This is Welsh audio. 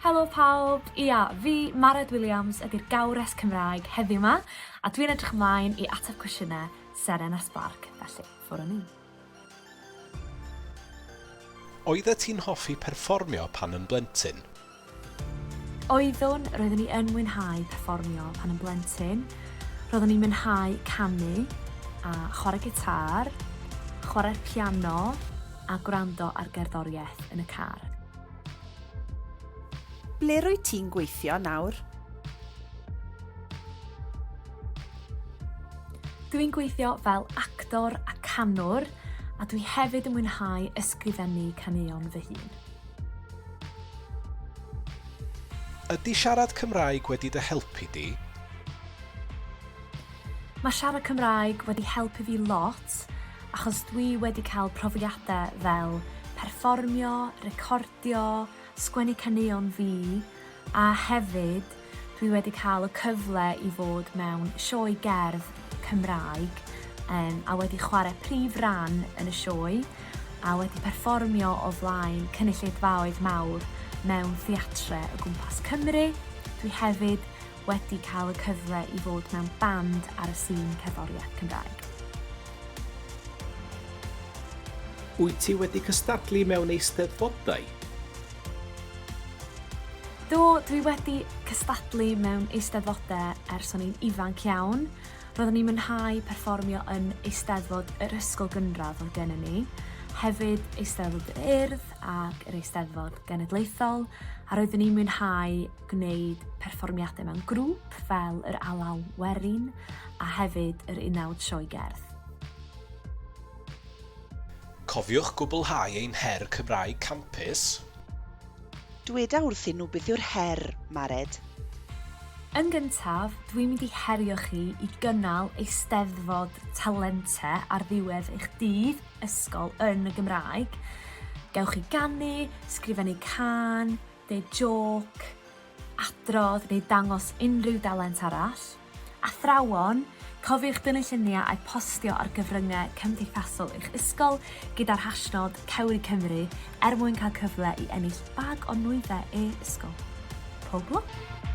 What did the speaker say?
Helo pawb! Ia, fi, Mared Williams, ydy'r gawres Cymraeg heddiw 'ma, a dwi'n edrych ymlaen i ateb cwestiynau Seren a Sbarc, felly ffwr â ni. Oeddet ti'n hoffi perfformio pan yn blentyn? Oeddwn, roeddwn i yn mwynhau perfformio pan yn blentyn. Roeddwn i'n mwynhau canu a chwarae gitâr, chwarae'r piano a gwrando ar gerddoriaeth yn y car. Ble rwyt ti'n gweithio nawr? Dw i'n gweithio fel actor a canwr, a dwi hefyd yn mwynhau ysgrifennu caneuon fy hun. Ydy siarad Cymraeg wedi dy helpu di? Mae siarad Cymraeg wedi helpu fi lot, achos dwi wedi cael profiadau fel perfformio, recordio, sgwennu caneuon fi, a hefyd dwi wedi cael y cyfle i fod mewn sioe gerdd Cymraeg um, a wedi chwarae prif ran yn y sioe a wedi perfformio o flaen cynulleidfaoedd mawr mewn theatre o gwmpas Cymru. Dwi hefyd wedi cael y cyfle i fod mewn band ar y sîn cerddoriaeth Cymraeg. Wyt ti wedi cystadlu mewn eisteddfodau? Do, dwi wedi cystadlu mewn eisteddfodau ers o'n i'n ifanc iawn. Roeddwn i'n mwynhau perfformio yn Eisteddfod yr Ysgol Gynradd oedd gennym ni, hefyd Eisteddfod yr Urdd ac yr Eisteddfod Genedlaethol, a roeddwn i'n mwynhau gwneud perfformiadau mewn grŵp fel yr Alaw Werin a hefyd yr Unawd Sioe Gerdd. Cofiwch gwblhau ein her Cymraeg Campus! Dweda wrthyn nhw beth yw'r her, Mared. Yn gyntaf, dwi'n mynd i herio chi i gynnal Eisteddfod Talente ar ddiwedd eich dydd ysgol yn y Gymraeg. Gewch chi ganu, sgrifennu cân, deud jôc, adrodd neu dangos unrhyw dalent arall. Athrawon, cofiwch dynnu lluniau a'u postio ar gyfryngau cymdeithasol eich ysgol gyda'r hashnod CewriCymru er mwyn cael cyfle i ennill bag o nwyddau e-ysgol. Pob lwc!